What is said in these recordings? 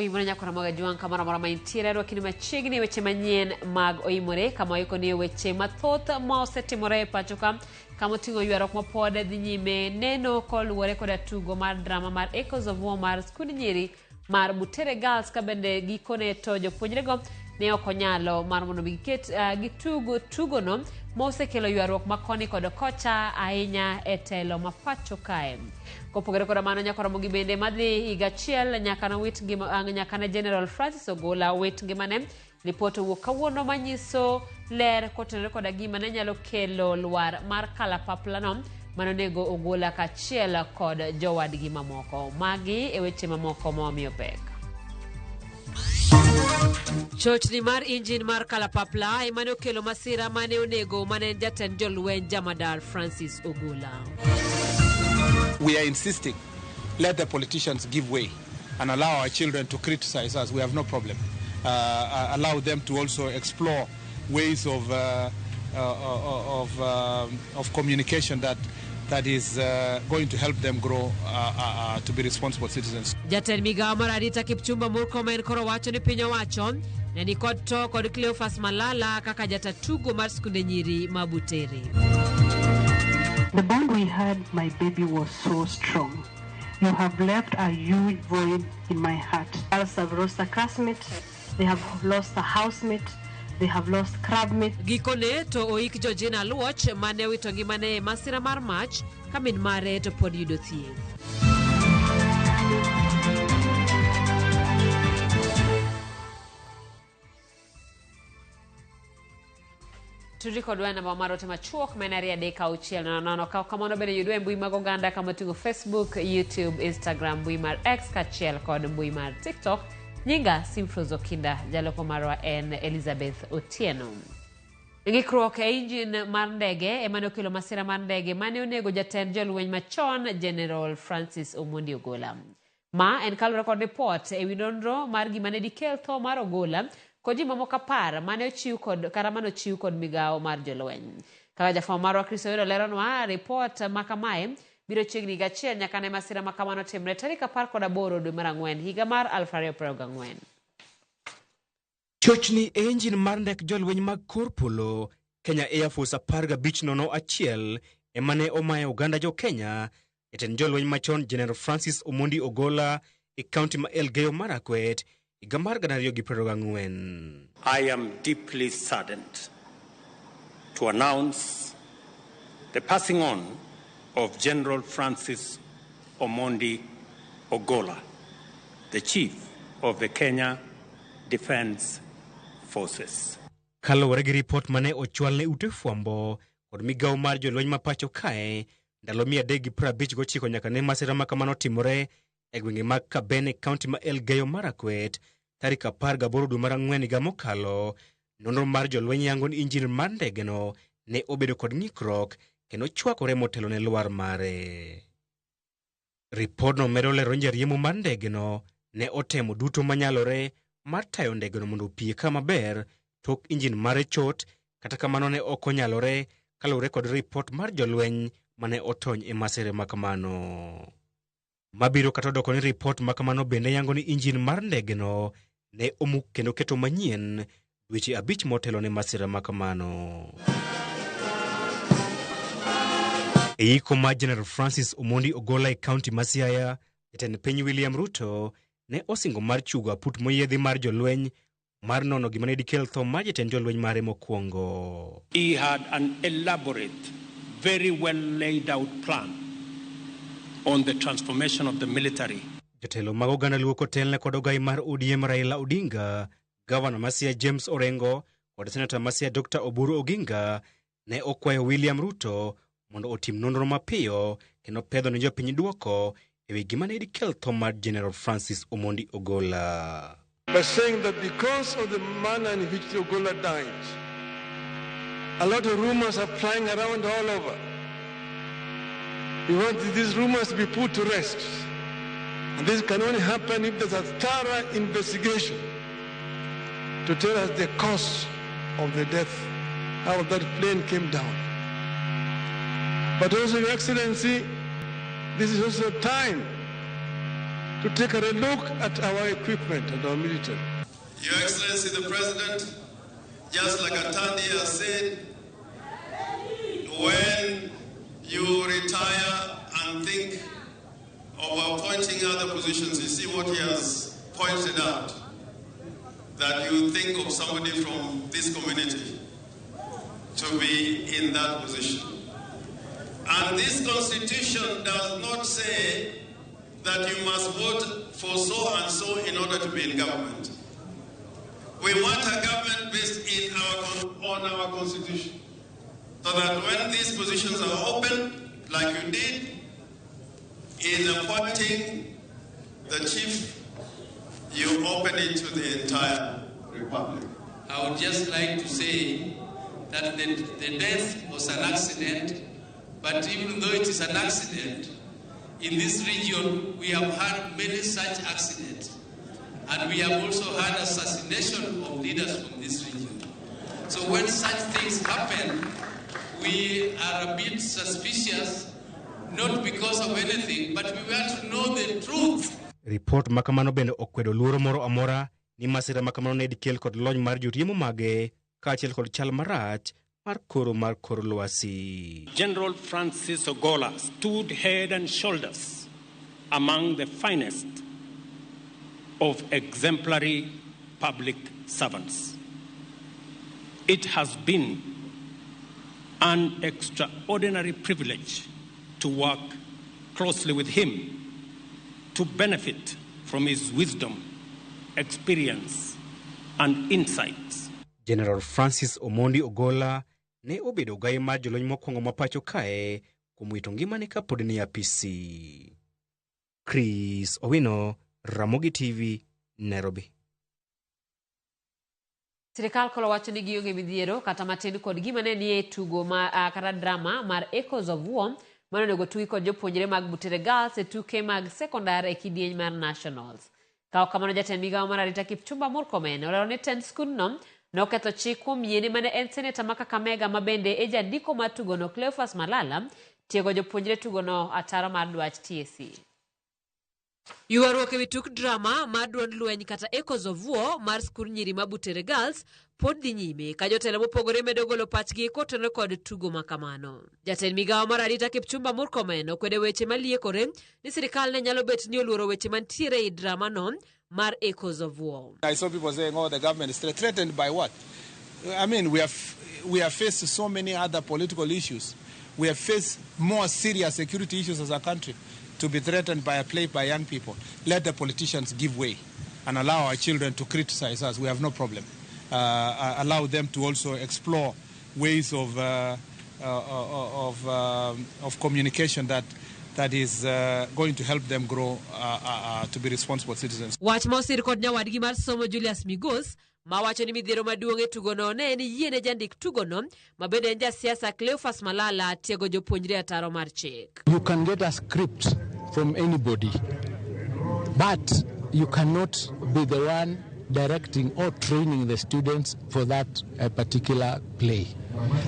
Oimore nyakora mag Ajwang' kamoro amora ma intiere arwakini machiegni e weche manyien mag Oimore kama waiko ni weche mathoth ma osetimore e pacho ka kama oting'o ywaruok ma pod dhi nyime neno koluwore koda tugo mar drama mar Echoes of War mar skund nyiri mar Butere Girls ka bende gikone to jopuonjrego ne ok onyalo mar mondo mi giket gitug tugono ma osekelo ywaruok ma koni kod kocha ahinya e telo ma pacho kae. Kopogore koda mano nyaka Ramogi bende madhi higa achiel nyaka nowit ngima nyaka ne General Francis Ogola wit ngimane. Lipot owuok kawuono manyiso ler kotenore koda gima ne nyalo kelo lwar mar kalapaplano manonego Ogola kaachiel kod jowadgi mamoko. Magi e weche mamoko ma wamiyo pek. Chochni mar injin mar kalapapla ema ne okelo masira mane onego mane en jatend jolweny Jamadar Francis Ogola. We are insisting, let the politicians give way and allow our children to criticize us. We have no problem. Allow them to also explore ways of communication that is going to help them grow to be responsible citizens. Jatend migawo mar arita Kipchumba Murkomen koro wacho ni piny owacho ne nikod to kod Cleophas Malala kaka jata tugo mar skunde nyiri ma Butere. The bond we had, my baby, was so strong. You have left a huge void in my heart. Girls have lost a classmate, they have lost a housemate, they have lost clubmates. Gikone to oik Georgina Aluoch mane owito ngimane e masira mar mach ka min mare to pod yudo thieth. Tudri kodwa e namba mar ote machuok ma en 23600. Ka kamano bende yudwa e mbui mag oganda kama oting'o Facebook, YouTube, Instagram, mbui mar X kaachiel kod mbui mar TikTok. Nyinga Simfrose Okinda, jaloko marwa en Elizabeth Otieno. Ng'ikruok e injin mar ndege ema ne okelo masira mar ndege mane onego jatend jolweny machon General Francis Omondi Ogola. Ma en kaluwore kod ripot ewi nonro mar gima ne dikel tho mar Ogola kod ji mamoko 10 mane ochiw kod kata mane ochiw kod migawo mar jolweny. Kaka jafwambo marwa Chris Oyudo leronwa, ripot ma kamae biro chiegni higa achiel nyaka ne masira ma kamano timre tarik 18 dwe mar ang'wen higa mar 2024. Chochni e injin mar ndek jolweny mag kor polo Kenya Air Force 1501 ema ne omayo oganda jo Kenya jatend jolweny machon General Francis Omondi Ogola e kaunti ma Elgeyo Marakwet higa mar 2024. I am deeply saddened to announce the passing on of General Francis Omondi Ogola, the Chief of the Kenya Defence Forces. Kaluwore gi ripot mane ochwal ne ute fwambo kod migawo mar jolweny ma pacho kae ndalo 359 nyaka ne masira ma kamano timore e gwenge mag Kabene, kaunti ma Elgeyo Marakwet tarik 18 dwe mar ang'wen higa mokalo. Nonro mar jolweny yango ni injin mar ndegeno ne obedo kod ng'ikruok kendo chwakore motelo ne lwar mare. Ripodno medo lero ni jariembo mar ndegeno ne otemo duto manyalore mar tayo ndegeno mondo opie kama ber tok injin mare chot, kata kamano ne ok onyalore kaluwore kod ripot mar jolweny mane otony e masira ma kamano. Mabiro kata odoko ni ripot ma kamano bende yango ni injin mar ndegeno ne omuk kendo keto manyien dweche 5 motelo ne masira ma kamano. E iko mar General Francis Omondi Ogola e kaunti ma Siaya, jatend piny William Ruto ne osingo mar chugo aput moyiedhi mar jolweny mar nono gima ne dikel tho mar jatend jolweny mare mokwongo. He had an elaborate, very well laid out plan on the transformation of the military. Jotelo mag oganda Luo kotelne kod ogai mar ODM Raila Odinga, Gavana ma Siaya James Orengo kod Senata ma Siaya Dr. Oburu Oginga ne okwayo William Ruto mondo otim nonro mapiyo kendo pedho ne jopiny duoko ewi gima ne dikel tho mar General Francis Omondi Ogola. By saying that because of the manner in which Ogola died, a lot of rumors are flying around all over. We want these rumors to be put to rest. And this can only happen if there's a thorough investigation to tell us the cause of the death, how that plane came down. But also, Your Excellency, this is also time to take a look at our equipment and our military. Your Excellency the President, just like Atandi has said, when you retire and think of appointing other positions, you see what he has pointed out, that you think of somebody from this community to be in that position. And this constitution does not say that you must vote for so and so in order to be in government. We want a government based on our constitution, so that when these positions are open, like you did in appointing the chief, you open it to the entire republic. I would just like to say that the death was an accident, but even though it is an accident, in this region we have had many such accidents, and we have also had assassination of leaders from this region. So when such things happen, we are a bit suspicious, not because of anything, but we want to know the truth. Ripot ma kamano bende okwedo luoro moro amora ni masira ma kamano ne dikel kod lony mar joriembo mage kaachiel kod chal marach mar koro mar kor lwasi. General Francis Ogolla stood head and shoulders among the finest of exemplary public servants. It has been an extraordinary privilege to work closely with him, to benefit from his wisdom, experience, and insights. General Francis Omondi Ogolla ne obedo gai mar jolony mokwongo ma pacho kae kuom wito ngimane kapod ni apisi. Chris Owino, Ramogi TV, Nairobi. Sirikal koro wacho ni gionge midhiero kata matin kod gima ne nie tugo ma kata drama mar Echoes of War mane onego tugi kod jopuonjre mag Butere Girls e tuke mag sekondar e kidieny mar Nationals. Ka ok kamano, jatend migawo mar arita Kipchumba Murkomen olero ni tend skundno noketho chik kuom yiene mane en seneta ma Kakamega ma bende e jandiko mar tugono Cleophas Malala tiego jopuonjre tugono ataro mar dwach TSC. Ywaruok ewi tuk drama mar duond lweny kata Echoes of War mar skund nyiri ma Butere Girls pod dhi nyime ka jotelo mopogore medo golo pachgi kotenore kod tugo ma kamano. Jatend migawo mar arita Kipchumba Murkomen okwedo weche maliekore ni sirikal ne nyalo bet ni oluoro weche mantiere ei drama no mar Echoes of War. I saw people saying, oh, the government is threatened by what? I mean, we have faced so many other political issues. We have faced more serious security issues as a country to be threatened by a play by young people. Let the politicians give way and allow our children to criticize us. We have no problem. Allow them to also explore ways of communication that is going to help them grow to be responsible citizens. Wach ma osir kod nyawadgi mar somo Julius Migos mawacho ni midhiero maduong' e tugono ne en yiene jandik tugono ma bende en jasiasa Cleophas Malala tiego jopuonjre ataro mar chik. You can get a script from anybody, but you cannot be the one directing or training the students for that particular play.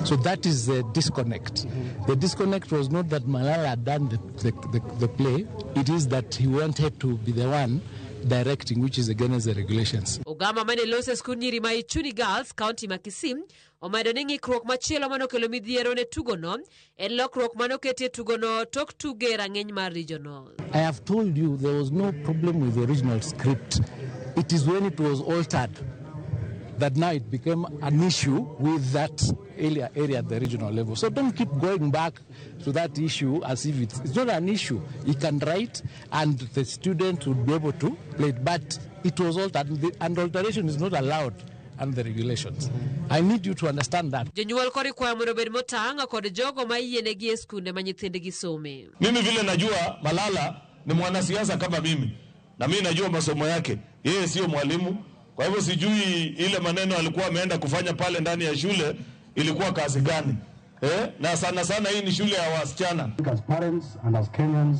So that is the disconnect. The disconnect was not that Malala had done the play, it is that he wanted to be the one directing, which is against the regulations. Ogama mane loso skund nyiri ma Ichuni Girls, county ma Kisii, omedo ni ng'ikruok machielo manokelo midhiero ne tugono en lokruok manoketie tugono tok tuge e rang'iny mar regional. I have told you there was no problem with the original script. It is when it was altered that now it became an issue with that area at the regional level. So don't keep going back to that issue as if it's not an issue. You can write and the student would be able to play it, but it was altered, and alteration is not allowed under the regulations. I need you to understand that. Jonyuol koro ikwayo mondo obed motang' kod jogo ma yienegi e skunde ma nyithindgi some. Mimi vile najua Malala ni mwanasiasa kama mimi, na mimi najua masomo yake. Yeye sio mwalimu, kwa hivyo sijui ile maneno alikuwa ameenda kufanya pale ndani ya shule ilikuwa kazi gani. Na sana sana hii ni shule ya wasichana. As parents and as Kenyans,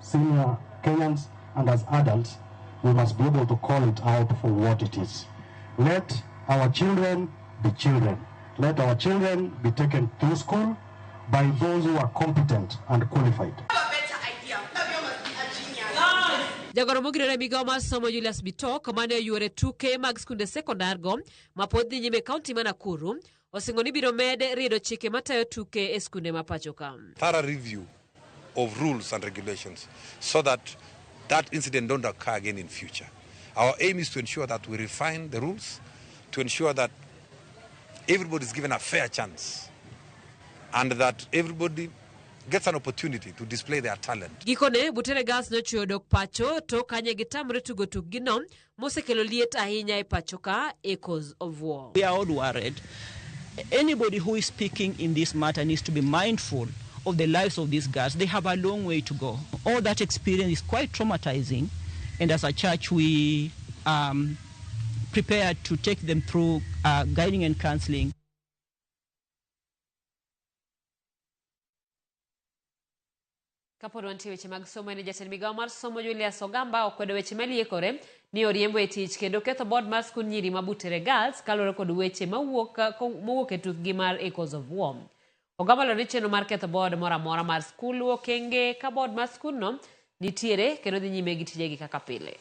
senior Kenyans and as adults, we must be able to call it out for what it is. Let our children be children. Let our children be taken through school by those who are competent and qualified. Jagoro mogirore e migawo mar somo Julius Bitok mane oyuore tuke mag skunde sekondar go ma pod dhi nyime e kaunti ma Nakuru osingo ni biro med riedo chike matayo tuke e skunde ma pacho ka. Thorough review of rules and regulations so that that incident don't occur again in future. Our aim is to ensure that we refine the rules, to ensure that everybody is given a fair chance and that everybody gets an opportunity to display their talent. Gikone, Butere Girls nochweyo dok pacho to kanye gitamre tugo tukgino mosekelo liet ahinya e pacho ka Echoes of War. We are all worried. Anybody who is speaking in this matter needs to be mindful of the lives of these girls. They have a long way to go. All that experience is quite traumatizing, and as a church we prepared to take them through guiding and counseling. Kapod wantie weche mag somo en jatend migawo mar somo Julius Ogamba okwedo weche maliekore ni oriembo e tich kendo ketho board mar skund nyiri ma Butere Girls kaluwore kod weche mawuok mowuok e tukgi mar Echoes of War. Ogamba lero ni chenro mar ketho board moro amora mar skul luwo okenge ka board mar skundno nitiere kendo dhi nyime gi tijegi kaka pile.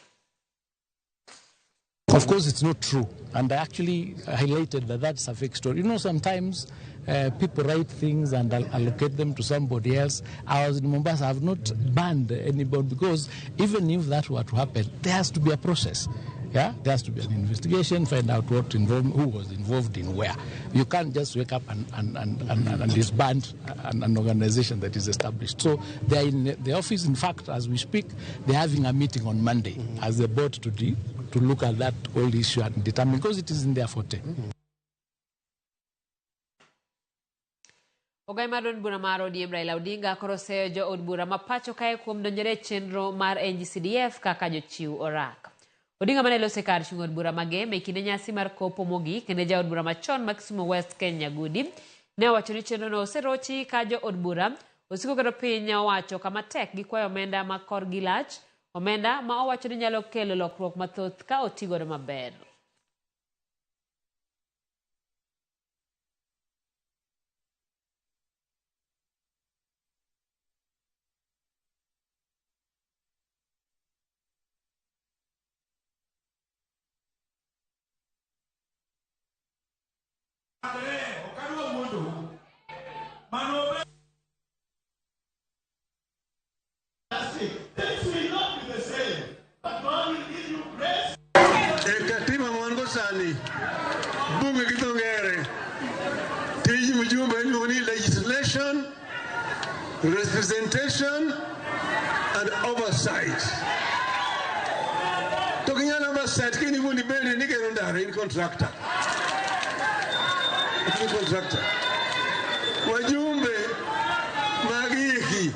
Of course, it's not true. And I actually highlighted that that's a fake story. You know, sometimes people write things and allocate them to somebody else. I was in Mombasa. I have not banned anybody because even if that were to happen, there has to be a process. Yeah, there has to be an investigation, find out what involved, who was involved in where. You can't just wake up and disband an organization that is established. So they're in the office. In fact, as we speak, they're having a meeting on Monday as a board to look at that whole issue and determine, because it is in their forte. Ogai mar duond bura mar ODM Raila Odinga koro oseyo jo od bura ma pacho kae kuom donjore e chenro mar NGCDF kaka jochiw orak. Odinga mane loso e kar chung' od bura ma Gem e kinde nyasi mar kopo mogik ne jaod bura machon ma Kisumu West Ken Nyagudi ne owacho ni chenrono oserochi ka jo od bura osiko keto piny owacho kama tek gi kwayo omenda ma korgi lach, omenda ma owacho ni nyalo kelo lokruok mathoth ka oti godo maber. E katiba ma wan go sani, bunge gi dho ngere, tij mjumbe iluongo ni legislation, representation and oversight. To ginyalo oversight kini iwuon ibende ni gero ndara in contractor. In contractor. Wajumbe mag iki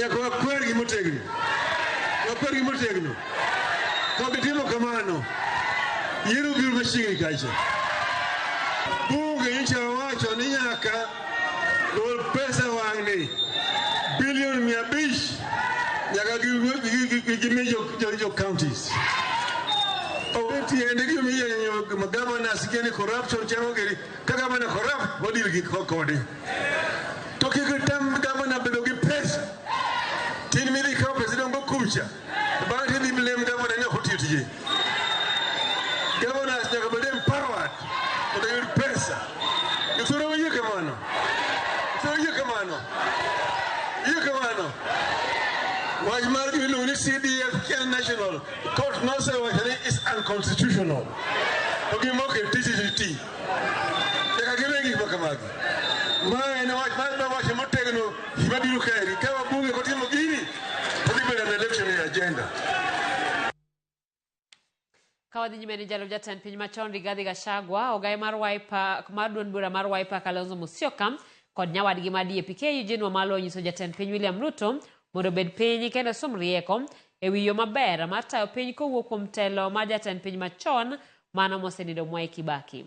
nyaka wakwergi motegno. Wakwergi motegno. Ka gitimo kamano, yiero biro machiegni kacha. Bunge nyocha owacho ni nyaka gol pesa wang'ni bilion 500 nyaka gimi jo counties. Onge tiende gimiyo governors kia ni corruption chamo geri, ka governor corrupt, wadil gi kode. To kik itam governor bedo gi pesa. Tin midhi kawo pesa idongo kucha. Bang'e tidhi blame governor ni ok otiyo tije. Governors nyaka bed empowered mondo giyud pesa. Jothurwa oyie kamano. Jothurwa oyie kamano. Oyie kamano. Wach mar gima iluongo ni CDF Kenya National Court nosewacho ni is unconstitutional. To gima oket tich ti. Nyaka giwe gik ma kamagi. Ma en wach mar wacho motegno gima biro kaeri. Ka wabunge kotimo gini, to dhi bedo an election e agenda. Ka wadhi nyime ni jalup jatend piny machon Rigathi Gachagua, ogaye mar Wiper mar duond bura mar Wiper Kalonzo Musyoka kod nyawadgi mar DAP-K Eugene Wamalwa onyiso jatend piny William Ruto mondo obed piny kendo som rieko e wi yo maber mar tayo piny kowuok kuom telo mar jatend piny machon mano mosenindo Mwai Kibaki.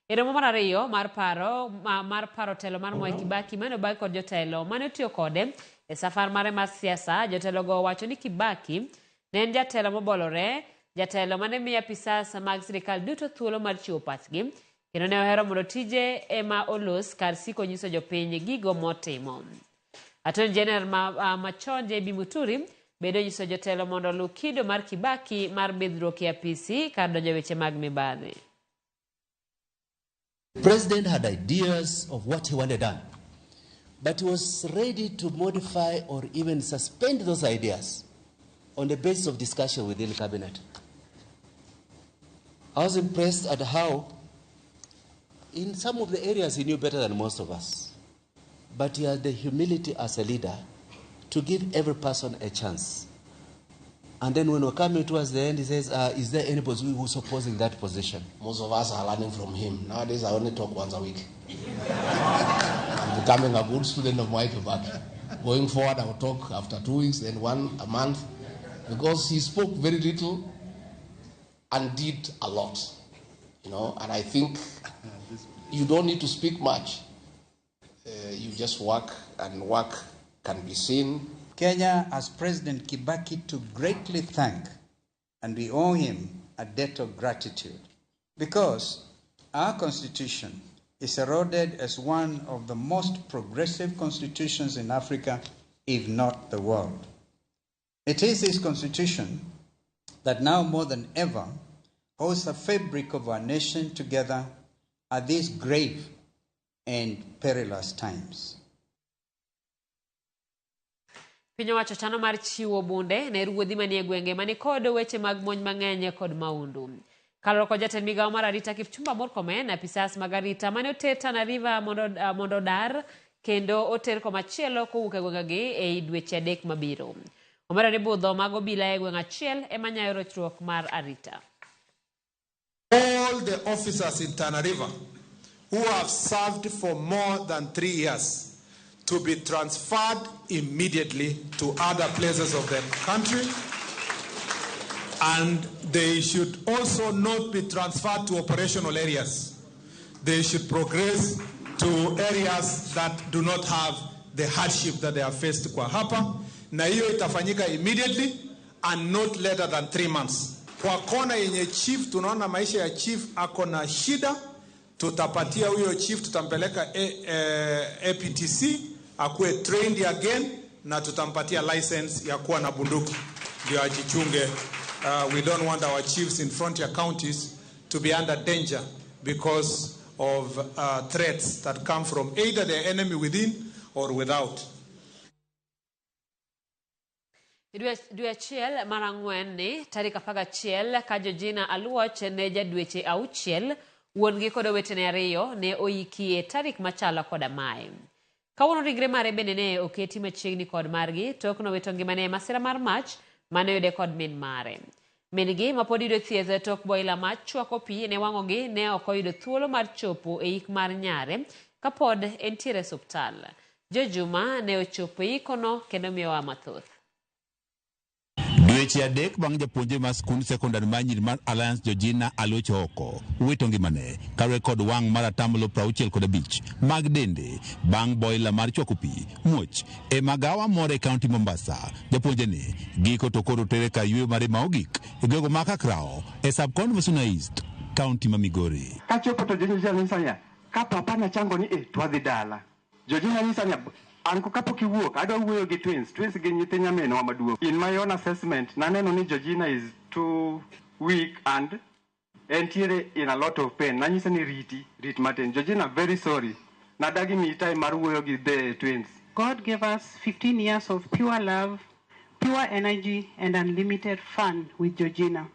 E romo mar ariyo mar paro mar paro telo mar Mwai Kibaki mane obag kod jotelo mane otiyo kode e safar mare mar siasa, jotelogo owacho ni Kibaki ne en jatelo mobolore, jatelo mane miyo apisas mag sirikal duto thuolo mar chiwo pachgi, kendo ne ohero mondo tije ema olos kar siko nyiso jopiny gigo motimo. Attorney General machon JB Muturi Bende onyiso jotelo mondo oluw kido mar Kibaki mar bidhruok e apisi kar donjo e weche mag mibadhi. The president had ideas of what he wanted done, but he was ready to modify or even suspend those ideas on the basis of discussion within cabinet. I was impressed at how, in some of the areas, he knew better than most of us, but he had the humility as a leader to give every person a chance. And then when we're coming towards the end, he says, is there anybody who's opposing that position? Most of us are learning from him. Nowadays, I only talk once a week. I'm becoming a good student of Mwai Kibaki. Going forward, I will talk after 2 weeks, then 1 a month, because he spoke very little and did a lot. You know, and I think you don't need to speak much. You just work, and work can be seen. Kenya has President Kibaki to greatly thank, and we owe him a debt of gratitude, because our constitution is eroded as one of the most progressive constitutions in Africa, if not the world. It is this constitution that now more than ever holds the fabric of our nation together at these grave and perilous times. Piny owacho chano mar chiwo bunde ne ruodhi manie gwenge mani kod weche mag monj mang'eny kod maundu. Kaluwore kod jatend migawo mar arita Kipchumba Murkomen, apisas mag arita mane oter Tana River mondo dar kendo oter komachielo kowuok e gwengegi ei dweche 3 mabiro. Omedo ni budho mag obila e gweng' achiel ema nyayo rochruok mar arita. All the officers in Tana River who have served for more than 3 years to be transferred immediately to other places of the country, and they should also not be transferred to operational areas. They should progress to areas that do not have the hardship that they have faced kwa hapa, na hiyo itafanyika immediately and not later than 3 months. Kwa kona yenye chief, tunaona maisha ya chief ako na shida, tutapatia huyo chief, tutampeleka APTC akuwe trained again, na tutampatia license ya kuwa na bunduki ndio ajichunge. We don't want our chiefs in frontier counties to be under danger because of threats that come from either the enemy within or without. Dwe achiel mar ang'wen ni tarik 11 ka Georgina Aluoch ne ja dweche 6, wuon-gi kod owetene 2 ne oiki e tarik machalo koda mae. Kawuono ringre mare bende ne oketi machiegni kod margi tok nowito ngimane e masira mar mach mane oyude kod min mare. Min-gi mapod yudo thieth tok boila mach chwako pi ne wang'ogi ne ok oyudo thuolo mar chopo e ik mar nyare kapod entiere e osiptal. Jojuma ne ochopo e ikono kendo miyowa mathoth. Dweche 3 bang' japuonjre mar skund sekondar mar nyiri mar Alliance Georgina Aluoch oko wito ngimane kaluwore kod wang' mar atamalo 65 mag dende bang' boila mar chwako pi muoch e magawa moro e kaunti Mombasa. Japuonjre ni giko to koro tere kar yweyo mare ma ogik e gwenge ma Kakrao e sub-county ma Suna East, kaunti ma Migori. Kachopo to Georgina nyisa niya, ka papa na chango ni to adhi dala. Georgina nyisa niya, anko kapok iwuok adwa wuoyo gi twins gin nyithi nyaminwa maduong'. In my own assessment naneno ni Georgina is too weak and entiere in a lot of pain. Nanyise ni rit matin. Georgina, very sorry. Nadagi miyi time mar wuoyo gi the twins. God gave us 15 years of pure love, pure energy and unlimited fun with Georgina.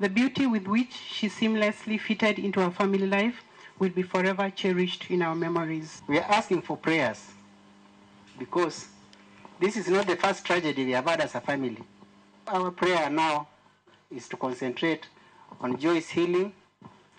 The beauty with which she seamlessly fitted into our family life will be forever cherished in our memories. We are asking for prayers, because this is not the first tragedy we have had as a family. Our prayer now is to concentrate on Joy's healing.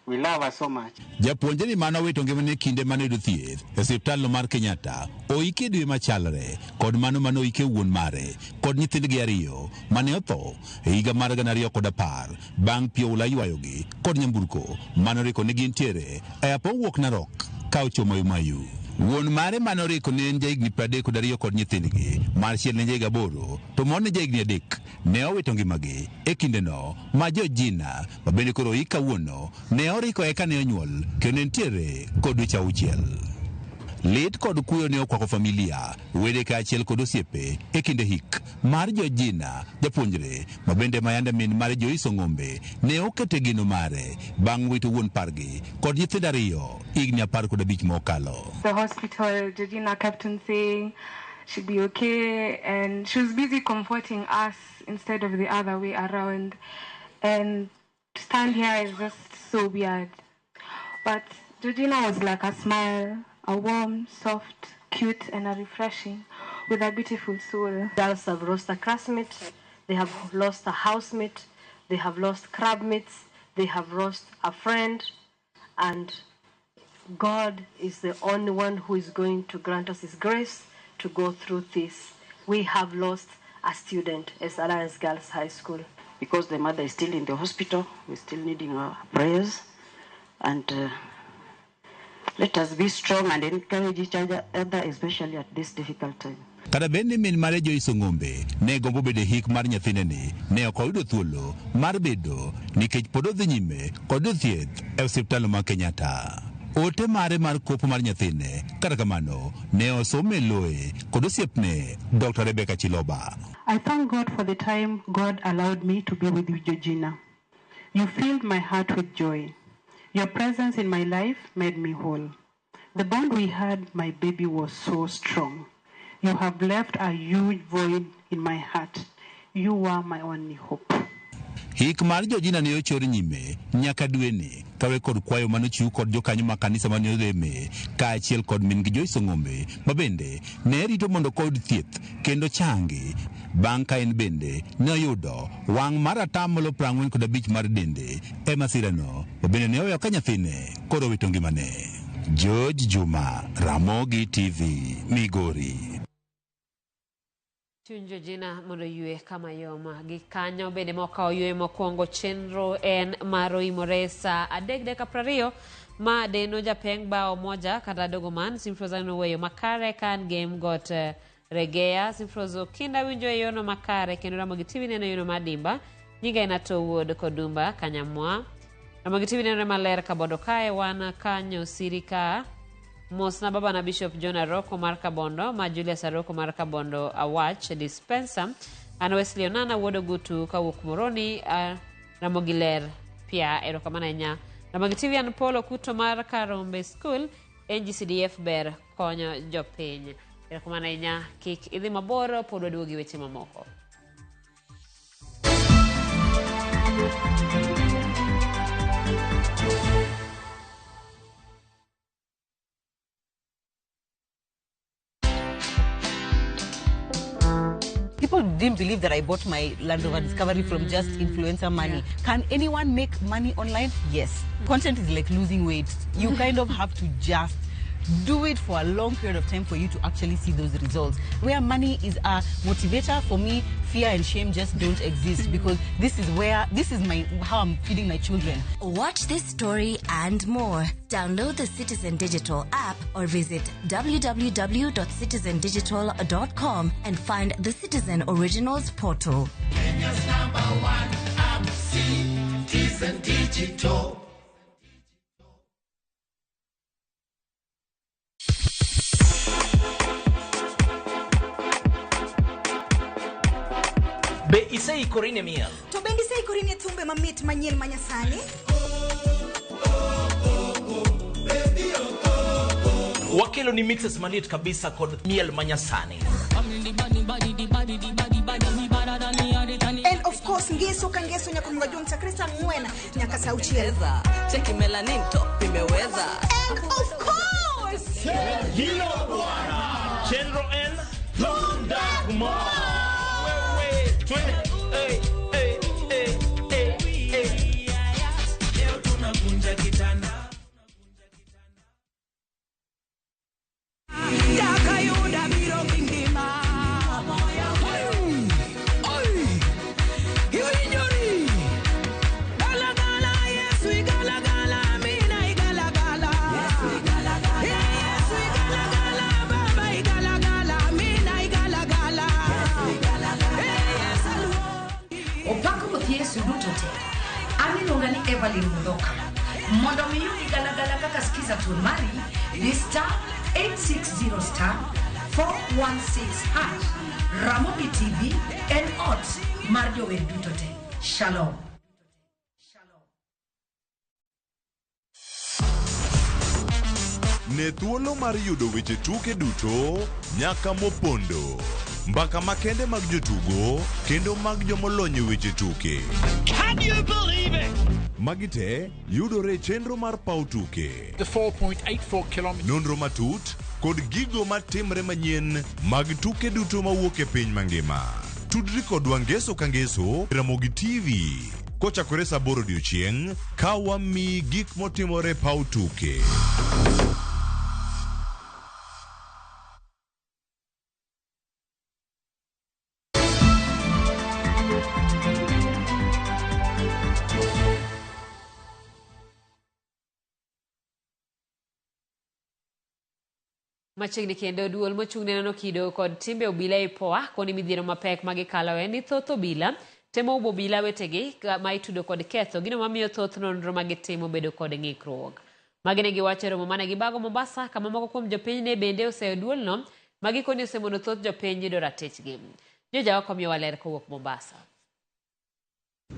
We love her so much. Japuonjre ni mane owito ngimane kinde mane oyudo thieth e osiptal mar Kenyatta oike dwe machalre kod mano mane oike wuon mare kod nyithindgi 2 mane otho e higa mar 2010 bang' pi oula ywayogi kod nyamburko mane oriko ne gintiere e apo wuok Narok ka ochomo Mayu. Wuon mare mane oriko ne en jahigni 32 kod nyithindgi mar chiel ne jahigni 8 to moro ne jahigni 3 ne owito ngimagi e kindeno ma Georgina ma bende koro oik kawuono ne oriko eka ne onyuol kendo entiere kod dweche 6. Lit kod kuyo ne okwako familia, wede kaachiel kod osiepe e kinde hik mar Georgina, japuonjre ma bende mayande min mare Joyce Ong'ombe ne okete geno mare bang' wito wuon pargi kod nyithindo ariyo higni 15 mokalo. The hospital, Georgina kept on saying she'd be okay, and she was busy comforting us instead of the other way around. And to stand here is just so weird. But Georgina was like a smile, a warm, soft, cute, and a refreshing, with a beautiful soul. Girls have lost a classmate, they have lost a housemate, they have lost crabmates, they have lost a friend, and God is the only one who is going to grant us His grace to go through this. We have lost a student as Alliance Girls High School. Because the mother is still in the hospital, we're still needing our prayers, and let us be strong and encourage each other, especially at this difficult time. Kata bed ni min mare Joyce Ong'ombe ne gombo bedo e hik mar nyathineni, ne ok oyudo thuolo mar bedo nikech pod odhi nyime kod thieth e osiptal ma Kenyatta. Ote mare mar kopo mar nyathine, kata kamano, ne osome e loye kod osiepne Dr. Rebecca Chiloba. I thank God for the time God allowed me to be with you, Georgina. You filled my heart with joy. Your presence in my life made me whole. The bond we had, my baby, was so strong. You have left a huge void in my heart. You were my only hope. Hik mar Georgina ne ochor nyime nyaka dweni kawe kod kwayo manochiw kod jokanyo mag kanisa mane oleme kaachiel kod min gi Joyce Ong'ombe ma bende ne rito mondo koyud thieth kendo changi bang' ka en bende ne oyudo wang' mar 45% mar dende e masirano ma bende ne oweyo ka nyathine koro owito ngimane. George Juma, Ramogi TV, Migori. Chuny Georgina mondo ywe kama yoma. Gi kanyo bende mokawo ywe mokwongo chenro en mar oimore saa 3:20 ma deno japeng bao moja kata dogo man Simfroza noweyo makare kan game got regea Simfrozo kinda winjo e yono makare kendo Ramogi TV neno yono madimba nyinga en Ato Wuod Kodumba Kanyamwa. Ramogi TV nenore maler Kabondo kae wan kanyo sirika mosna baba na Bishop John Aroko mar Kabondo ma Julius Aroko mar Kabondo Awach Dispenser an Wesley Onana wuod Ogutu kawuok Moroni Ramogi ler pia erokamano ahinya. Ramogi TV an Paul Okuto mar Karombe School NGCDF ber konyo jopiny. Erokamano ahinya, kik idhi mabor pod waduogi weche mamoko. People didn't believe that I bought my Land Rover Discovery from just influencer money. Yeah. Can anyone make money online? Yes. Content is like losing weight. You kind of have to just do it for a long period of time for you to actually see those results. Where money is a motivator, for me, fear and shame just don't exist because this is where, this is my, how I'm feeding my children. Watch this story and more. Download the Citizen Digital app or visit www.citizendigital.com and find the Citizen Originals portal. Kenya's #1 app, Citizen Digital. Be iseikori ne miel? To bende iseikori ne thumbe mamit manyien manyasani? Wakelo ni mixes maliet kabisa kod miel manyasani. And of course ngeso ka ngeso nyaka mga chakre saa 4 nyaka saa 6. Cheki melanin top imeweza. And of course hilo bwana Chenro N Lunda Kumar. Evelyn Mudoka. Mondo miyudi galagala kaka skiza tun mari di star 860 star 416 hash. Ramogi TV en ot mar jower duto te. Shalom. Ne thuolo mar yudo weche tuke duto nyaka mopondo. Mbaka makende mag jotugo kendo mag jomolony e weche tuke. Can you believe it? Magi te yudore e chenro mar paw tuke. The 4.84 kilometers. Nonro matut kod gigo matimre manyien mag tuke duto mawuok e piny mangima. Tudri kodwa ngeso ka ngeso Ramogi TV kochakore saa 8 odiochieng' ka wamiyi gik motimore e paw tuke. Machiegni kendo duol mochung' ne nono kido kod timbe obila e IPOA koni midhiero mapek ma gikaloe ni thoth obila temo umo obila wetegi ma itudo kod ketho gino mamiyo thoth nonro ma gitimo bedo kod ng'ikruok. Magi ne giwacho e romo mane gibago Mombasa kama moko kuom jopiny ne bende oseyo duolno ma gikoni osemono thoth jopiny yudo ratichgi. Joja oko miyowa ler kowuok Mombasa.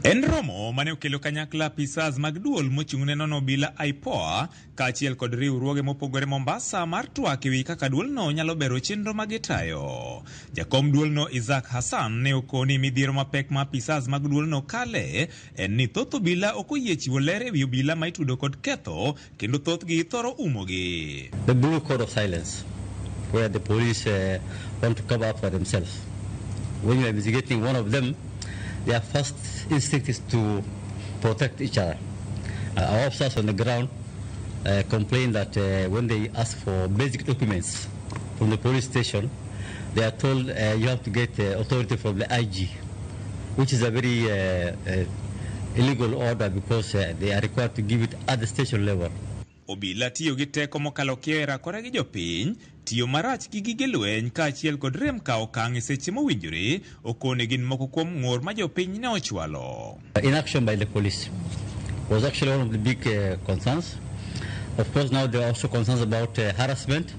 En romo mane okelo kanyakla apisas mag duol mochung' ne nono obila IPOA kaachiel kod riwruoge mopogore Mombasa mar twak ewi kaka duolno nyalo bero chenro ma gitayo. Jakom duolno Isaac Hassan ne okoni midhiero mapek ma apisas mag duolno kale en ni thoth obila ok oyie chiwo ler ewi obila ma itudo kod ketho kendo thothgi thoro umogi. The blue code of silence, where the police want to cover up for themselves. When you are investigating one of them, their first instinct is to protect each other. Our officers on the ground complain that when they ask for basic documents from the police station, they are told you have to get authority from the IG, which is a very illegal order because they are required to give it at the station level. Obila tiyo gi teko mokalo kiewo e rakore gi jopiny, tiyo marach gi gige lweny kaachiel kod rem kawo okang' e seche mowinjore okone gin moko kuom ng'ur ma jopiny ne ochwalo. Inaction by the police was actually one of the big concerns. Of course, now there are also concerns about harassment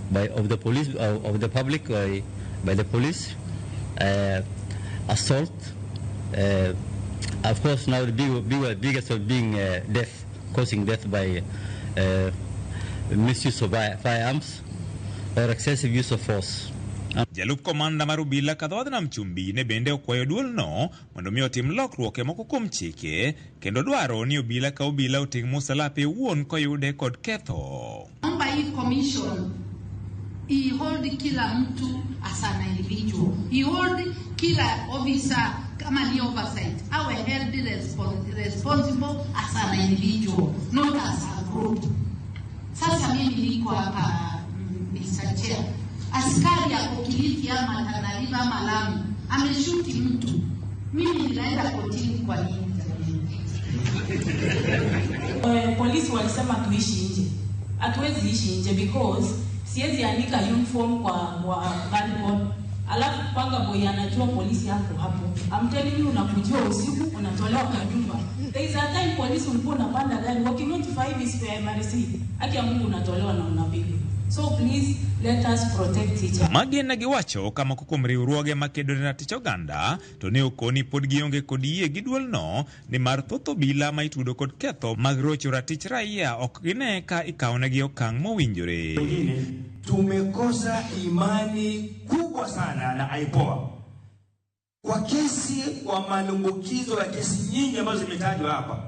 by of the police, of the public by the police, assault. Of course, now the biggest of being death, causing death by misuse of firearms or excessive use of force. Jalup komanda mar obila Kadhodh Nam Chumbi ne bende okwayo duolno mondo mi otim lokruok e moko kuom chike kendo dwaro ni obila ka obila oting' musalape owuon koyude kod ketho. Naomba hii commission ihold kila mtu as an individual, ihold kila officer kama ni oversight, awe held responsible as an individual, not as a group. Sasa mimi niko hapa Mr. Chair, askari ako Kilifi ama Tana River ama Lamu ameshuti mtu, mimi ninaenda kotini kwa nini? Polisi walisema tuishi nje. Hatuwezi ishi nje because siwezi andika uniform kwa gunboard. Alafu panga boy anajua polisi hapo hapo. I'm telling you, unakujua usiku unatolewa kwa nyumba. There is a time polisi ulikuwa unapanda gari wakinotify hivi siku ya MRC. Haki ya Mungu unatolewa na unapigwa. So please let us protect each other. Magi ne giwacho kama kuom riwruoge makedo ne ratich oganda to ne okoni pod gionge kod yie gi duolno nimar thoth obila ma itudo kod ketho mag rocho ratich raia ok gine ka ikawonegi okang' mowinjore. Wengine tumekosa imani kubwa sana na IPOA kwa kesi, kwa malumbukizo ya kesi nyingi ambazo zimetajwa hapa,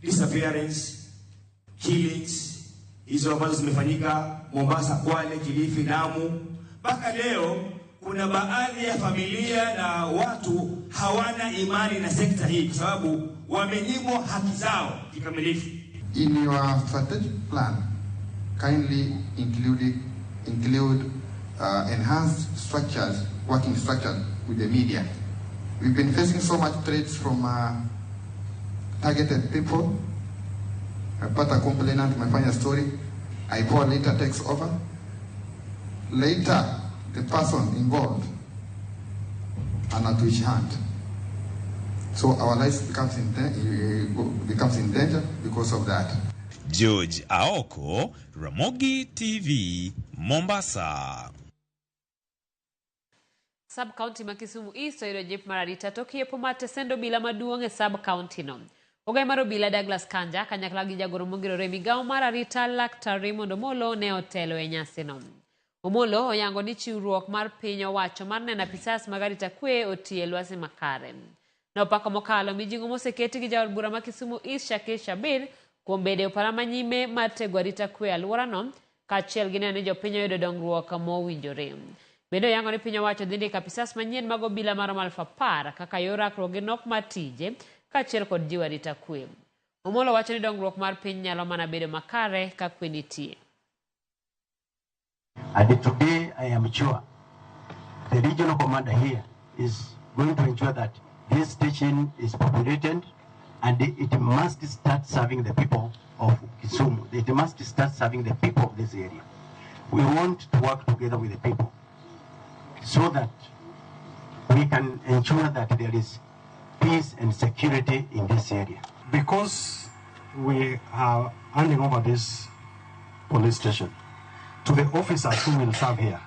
disappearance, killings hizo ambazo zimefanyika Mombasa, Kwale, Kilifi, Lamu. Mpaka leo kuna baadhi ya familia na watu hawana imani na sekta hii kwa sababu wamenyimwa haki zao kikamilifu. In your strategic plan, kindly include enhanced structures, working structures with the media. We've been facing so much threats from targeted people. Pata complainant, tumefanya story, IPOA later takes over. Later, the person involved anatuish hand. So our lives becomes in danger because of that. George Aoko, Ramogi TV, Mombasa. Sub county ma Kisumu East oyudo jip mar arita tok yepo mar tesend obila maduong' e sub county no. Ogai mar obila Douglas Kanja kanyakla gi jagoro mongirore e migawo mar arita Laktar Raymond Omolo ne otelo e nyasino. Omolo oyango ni chiwruok mar piny owacho mar neno apisas mag arita kwe otiyo e lwasi makare. Nopako mokalo mijing'o moseketi gi jaod bura ma Kisumu East Shakil Shabir kuom bedo e opara manyime mar tego arita kwe e alworano kaachiel gi neno ni jopiny oyudo dongruok mowinjore. Bende oyango ni piny owacho dhi ndiko apisas manyien mag obila maromo 10,000 kaka yor rakruok gi nok mar tije kaachiel kod jiwo arita kwe. Omolo wacho ni dongruok mar piny nyalo mana bedo makare ka kwe nitie. And today I am sure the regional commander here is going to ensure that this station is populated and it must start serving the people of Kisumu. It must start serving the people of this area. We want to work together with the people so that we can ensure that there is peace and security in this area. Because we are handing over this police station to the officers who will serve here,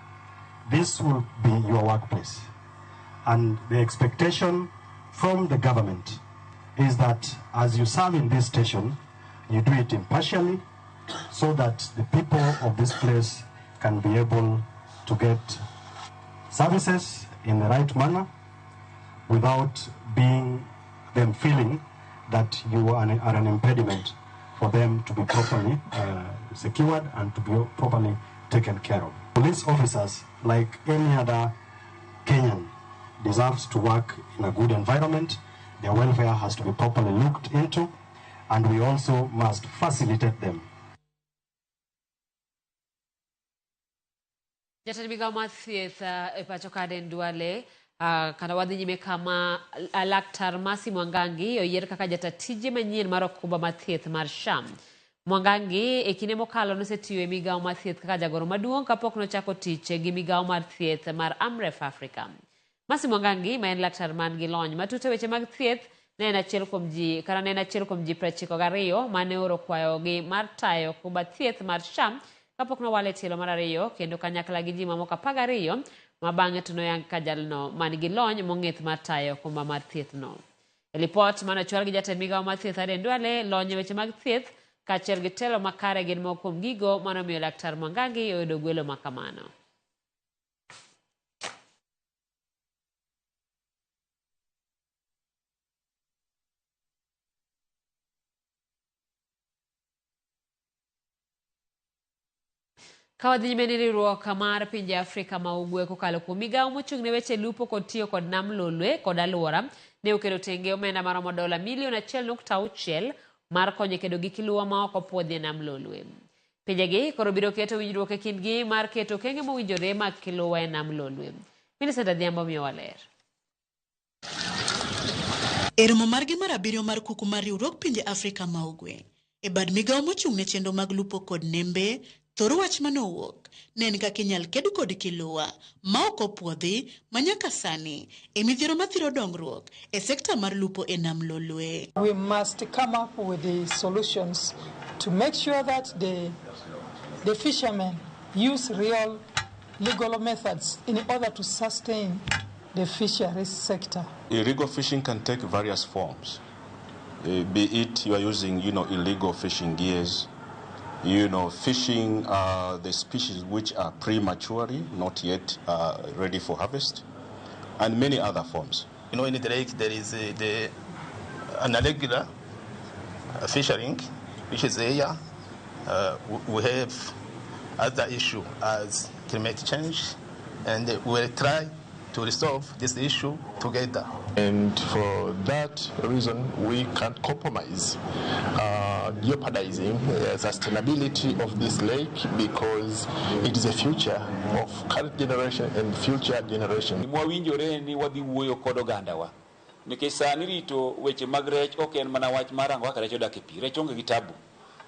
this will be your workplace. And the expectation from the government is that as you serve in this station, you do it impartially so that the people of this place can be able to get services in the right manner without being them feeling that you are an impediment for them to be properly secured and to be properly taken care of. Police officers, like any other Kenyan, deserves to work in a good environment. Their welfare has to be properly looked into, and we also must facilitate them. Jatend migawo mar thieth e pacho ka Aden Duale kata wadhi nyime kama Laktar Mercy Mwangangi oyier kaka jata tije manyien mar okumba mar thieth mar SHA. Mwangangi e kinde mokalo nosetiyo e migawo mar thieth kaka jagoro maduong' kapok nochako tich gi migawo mar thieth mar Amref Africa. Mercy Mwangangi ma en laktar man gi lony matut e weche mag thieth ne en achiel kuom ji kata ne en achiel kuom ji 92 mane ooro kwayogi mar tayo okumba thieth mar SHA kapok nowale tielo mar ariyo kendo kanyakla gi ji mamoko 12 ma bang'e to noyang ka jalno man gi lony mong'ith mar tayo okumba mar thieth no. E lipot mane ochwal gi jatend migawo mar thieth Aden Duale, lony e weche mag thieth kaachiel gi telo makare gin moko kuom gigo manomiyo Laktar Mwangangi oyudo gwelo ma kamano. Ka wadhi nyime ni riwruok mar pinje Afrika ma Ugwe kokalo kuom migawo mochung' ne weche lupo kod tiyo kod nam Lolwe kod alwora ne oketo tenge omenda maromo dola milion 1.6 mar konyo e kedo gi kiluwa ma ok opuodhi e nam Lolwe. Pinjegi koro biro keto winjruok e kindgi mar keto okenge mowinjore mag kiluwa e nam Lolwe. Millicent Adhiambo miyowa ler. E romo margi mar 7 mar kuku mar riwruog pinje Afrika ma Ugwe, e bad migawo mochung' ne chenro mag lupo kod nembe, thor wach manowuok ne en kaka inyal ked kod kiluwa ma ok opuodhi ma nyaka sani e midhiero mathiro dongruok e sekta mar lupo e nam Lolwe. We must come up with the solutions to make sure that the fishermen use real legal methods in order to sustain the fisheries sector. Illegal fishing can take various forms, be it you are using, illegal fishing gears, fishing the species which are prematurely not yet ready for harvest, and many other forms. In the lake there is an irregular fishing, which is here. We have other issue as climate change, and we will try to resolve this issue together. And for that reason, we can't compromise jeopardizing the sustainability of this lake, because it is the future of current generation and future generation. Mwawinjore ni wadhi wuoyo kod ogandawa nikech sani rito weche mag rech ok en mana wach mar rango kaka rech odak e pi. Rech onge gi tabu.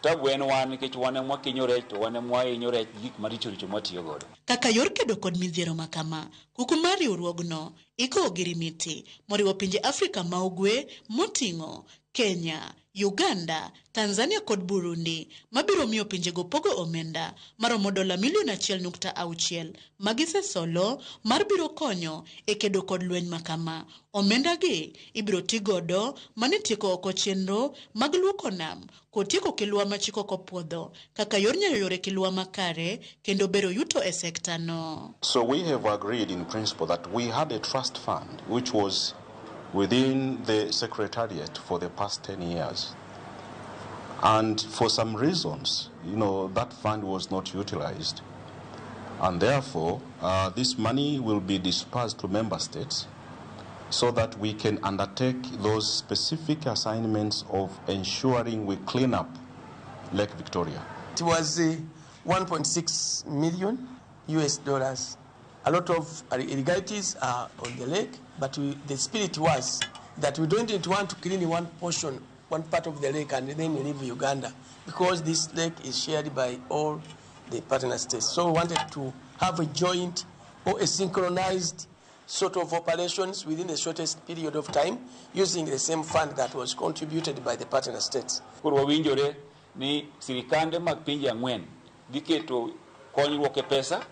Tabu en wan nikech wan ema wakinyo rech to wan ema wahinyo rech gi gik maricho richo mwatiyo godo. Kaka yor kedo kod midhiero ma kama, kuku mar riwruogno iko ogirimiti moriwo pinje Afrika ma Ugwe moting'o Kenya, Uganda, Tanzania kod Burundi mabiro miyo pinjego pogo omenda maromo dola milion 1.6 magisesolo mar biro konyo e kedo kod lweny makama. Omenda gi ibiro tigodo mane tieko oko chenro mag luoko nam kod tieko kilwa ma chik ok opuodho kaka yor nyayo yore kilwa makare kendo bero yuto e sekta no. So we have agreed in principle that we had a trust fund which was within the secretariat for the past 10 years. And for some reasons, you know, that fund was not utilized. And therefore, this money will be dispersed to member states so that we can undertake those specific assignments of ensuring we clean up Lake Victoria. It was $1.6 million US dollars. A lot of irregularities are on the lake, but the spirit was that we don't want to clean one portion, one part of the lake and then leave Uganda, because this lake is shared by all the partner states. So we wanted to have a joint or a synchronized sort of operations within the shortest period of time using the same fund that was contributed by the partner states. Koro wawinjore ni sirikande mag pinje ang'wen dhi keto konyruok e pesa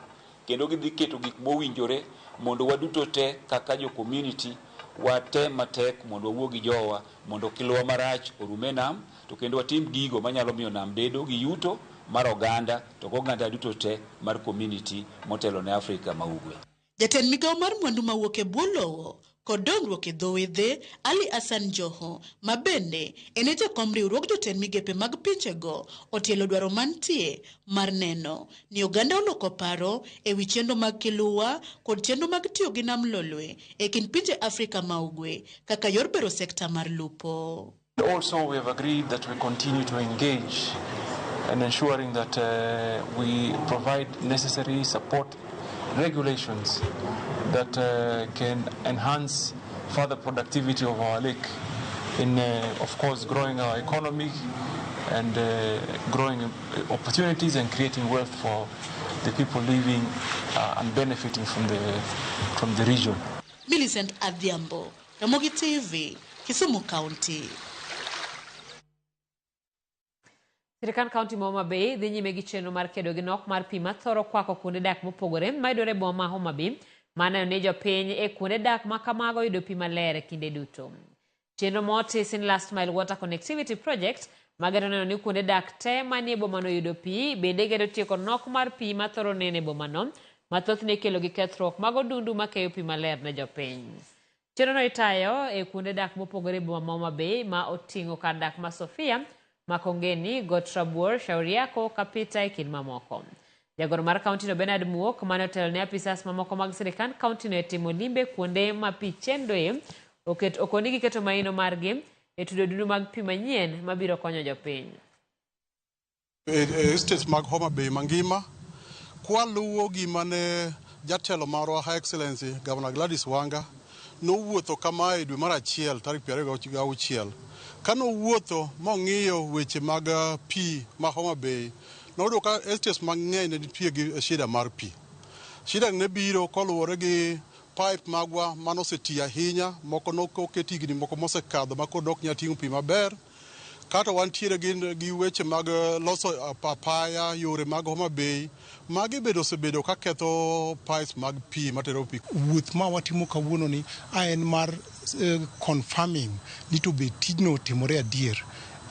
kendo gidhi keto gik mowinjore mondo waduto te kaka jo community watem matek mondo wawuo gi jowa mondo kilwa marach orum e nam to kendo watim gigo manyalo miyo nam bedo gi yuto mar oganda to gi oganda duto te mar community motelo ne Afrika ma Ugwe. Jatend migawo mar mwandu mawuok e bwo lowo kod dongruok e dho wedhe Ali Hassan Joho ma bende en e jakom riwruog jotend migepe mag pinjego otielo dwaro mantie mar neno ni oganda oloko paro e wi chenro mag kiluwa kod chenro mag tiyo gi nam lolwe e kind pinje Afrika ma Ugwe kaka yor bero sekta mar lupo. Also, we have agreed that we continue to engage in ensuring that we provide necessary support regulations that can enhance further productivity of our lake in, of course, growing our economy and growing opportunities and creating wealth for the people living and benefiting from the region. Millicent Adhiambo, Ramogi TV, Kisumu County. Sirikand kaunti ma Homa Bay dhi nyime gi chenro mar kedo gi nok mar pi mathoro kwako kuonde dak mopogore mayudore e boma ma Homa Bay maneno ni jopiny e kuonde dak ma kamago yudo pi maler kinde duto. Chenro motis in Last Mile Water Connectivity Project magero neno ni kuonde dak te manie bomano yudo pi bende gedo tieko nok mar pi mathoro neno e bomano ma thothne ikelo gi kethruok mag odundu makeyo pi maler ne jopiny. Chenrono itayo e kuonde dak mopogore e boma ma Homa Bay ma oting'o kar dak ma Sofia, Makongeni, Got Rabuor, Shauri Yako, Kapita e kind mamoko. Jagoro mar kauntino Bernard Muok mane otelo ne apisas mamoko mag sirikand kauntino e timo limbe kuonde ma pi chendoe okoni giketo maino margi e tudo odundu mag pi manyien mabiro konyo jopiny. E estates mag Homa Bay mangima kwaluwo gima ne jatelo marwa Her Excellency Governor Gladys Wanga nowuotho kamae dwe mar achiel tarik 26. Kanowuotho mong'iyo weche mag pi ma Homa Bay, noyudo ka estates mang'eny ne nitie gi shida mar pi. Shida ne biro koluwore gi pipe magwa manoseti ahinya, moko noket higni moko mosekadho ma koro ok nyal ting'o pi maber. Kata wantiere gi weche mag loso apaya, yore mag Homa Bay, magi bende osebedo ka ketho pipes mag pi matero pi. Wuoth ma watimo kawuono ni en mar confirming ni to be tijno otimore adier.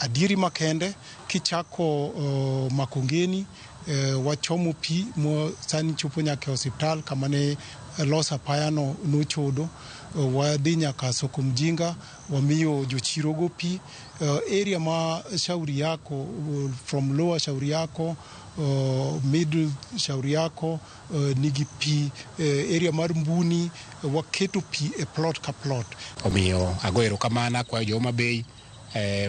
Adieri makende kichako Makongeni wachomo pi mo sani chopo nyaka e osiptal kama ne los apaya no nochodo, wadhi nyaka Soko Mjinga wamiyo jochirogo pi, area ma Shauri Yako, from lower Shauri Yako, middle Shauri Yako nigi pi, area mar Mbuni waketo pi e plot ka plot. Omiyo ago erokamano akwayo jo Homa Bay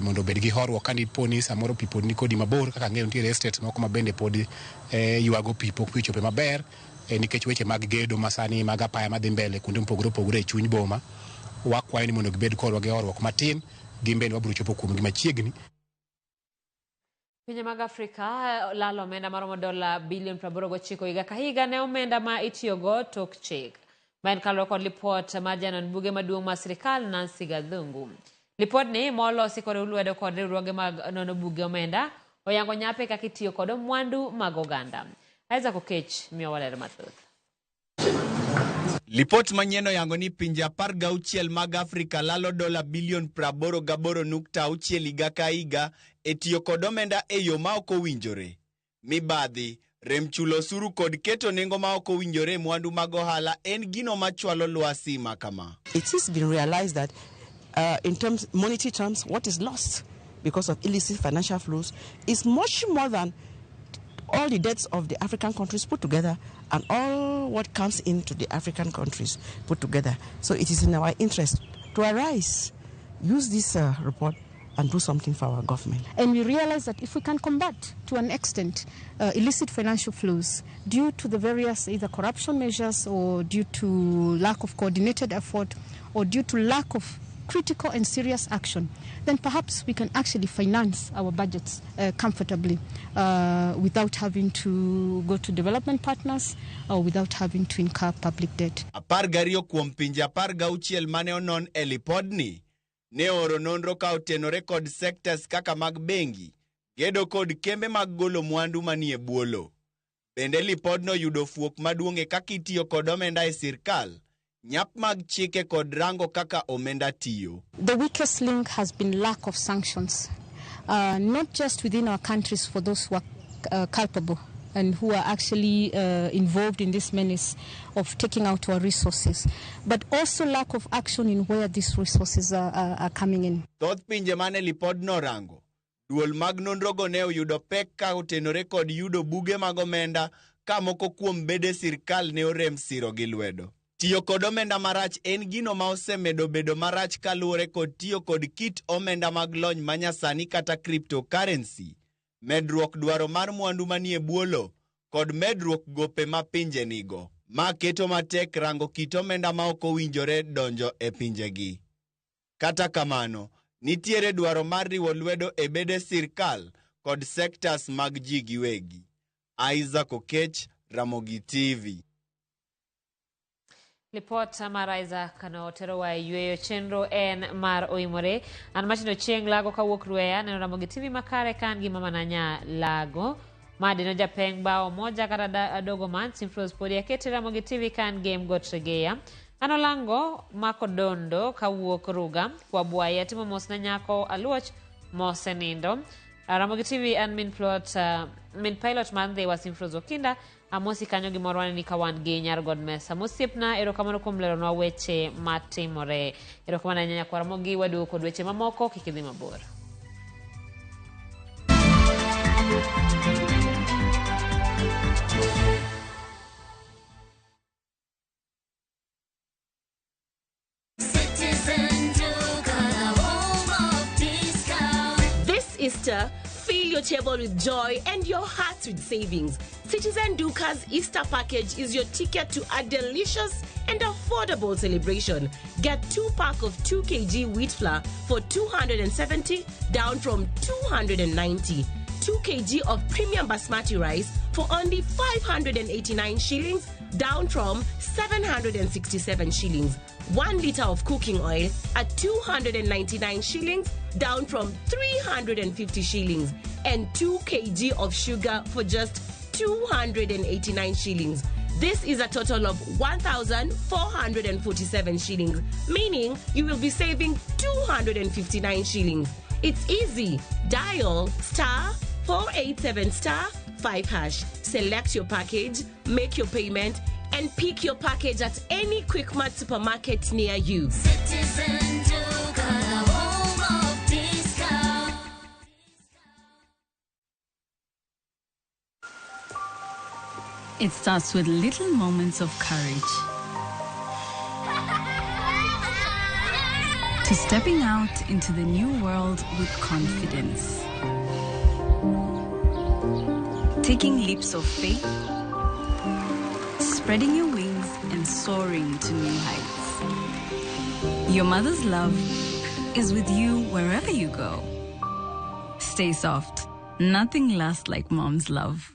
mondo obed gi horuok ka dipo ni samoro pi pod nikodi mabor kaka ang'eyo nitiere estates moko ma bende pod ywago pi pok pi ochope maber nikech weche mag gedo masani mag apaya madhi mbele kuonde mopogore opogore e chuny boma. Wakwayo ni mondo gibed kodwa gi horuok matin, gin bende wabiro chopo kuomgi machiegni. Pinje mag Afrika lalo omenda maromo dola bilion 89 higa ka higa ne omenda ma itiyogo tok chik. Ma en kaluwore kod lipot mar janon buge maduong' mar sirikal Nancy Gathungu. Lipodni molosi kod lwedo kod riwruoge mag nono buge omenda oyango nyape kaka itiyo kod mwandu mag oganda. Isaac Okech miyowa ler mathoth. Lipot manyien oyango ni pinje 16 mag Afrika lalo dola bilion 88.6 higa ka higa e tiyo kod omenda e yo ma ok owinjore. Mibadhi, rem chulo osuru kod keto nengo ma ok owinjore e mwandu mag ohala en gino machwalo lwasi ma kama. It has been realized that in terms monetary terms, what is lost because of illicit financial flows is much more than all the debts of the African countries put together and all what comes into the African countries put together. So it is in our interest to arise, use this report and do something for our government. And we realize that if we can combat to an extent illicit financial flows due to the various either corruption measures or due to lack of coordinated effort or due to lack of critical and serious action, then perhaps we can actually finance our budgets comfortably without having to go to development partners or without having to incur public debt. 12 kuom pinje 16 mane onon e lipodni ne oro nonro ka otenore kod sectors kaka mag bengi, gedo kod kembe mag golo mwandu manie bwo. Bende lipodno yudo fuok maduong' e kaka itiyo kod omenda e sirkal, nyap mag chike kod rango kaka omenda tiyo. The weakest link has been lack of sanctions, not just within our countries for those who are culpable and who are actually involved in this menace of taking out our resources, but also lack of action in where these resources are coming in. Thoth pinje mane lipodno rango, duol mag nonrogo ne oyudo pek ka otenore kod yudo buge mag omenda ka moko kuom bede sirkal ne orem siro gi lwedo. Tiyo kod omenda marach en gino ma osemedo bedo marach kaluwore kod tiyo kod kit omenda mag lony manyasani kata cryptocurrency, medruok dwaro mar mwandu manie bwo lowo kod medruok gope ma pinje nigo. Ma keto matek rango kit omenda ma ok owinjore donjo e pinjegi. Kata kamano, nitiere dwaro mar riwo lwedo e bede sirkal kod sectors mag ji giwegi. Isaac Okech, Ramogi TV. Lipot mar Isaac noterowa e yweyo chenro en mar oimore. An Martin Ochieng' Lago kawuok Rweya neno Ramogi TV makare ka an gi mama na nya Lago. Madino japeng bao moja kata adogo man Simflos podi akete Ramogi TV ka an game got Regeya. An Olango Makodondo kawuok Ruga kwa Bwaye atimo mos na nyako Aluoch mosenindo. Ramogi TV an min plot min pilot man Ndhiwa Simflos Okinda amosi kanyo gimoro waneni ka wan gi nyar God Mesa. Mosiepna erokamano kuom leronwa weche matimore. Erokamano ahinya nyakwar Ramogi, waduogo kod weche mamoko, kik idhi mabor. This Easter, fill your table with joy and your heart with savings. Citizen Duka's Easter package is your ticket to a delicious and affordable celebration. Get 2 pack of 2 kg wheat flour for 270, down from 290. 2 kg of premium basmati rice for only 589 shillings, down from 767 shillings. 1 liter of cooking oil at 299 shillings, down from 350 shillings. And 2 kg of sugar for just 289 shillings. This is a total of 1,447 shillings, meaning you will be saving 259 shillings. It's easy. Dial star 487 star 5 hash. Select your package, make your payment, and pick your package at any Quickmart supermarket near you. Citizen Duka, the home of discount. It starts with little moments of courage. To stepping out into the new world with confidence. Taking leaps of faith, spreading your wings and soaring to new heights. Your mother's love is with you wherever you go. Stay soft. Nothing lasts like mom's love.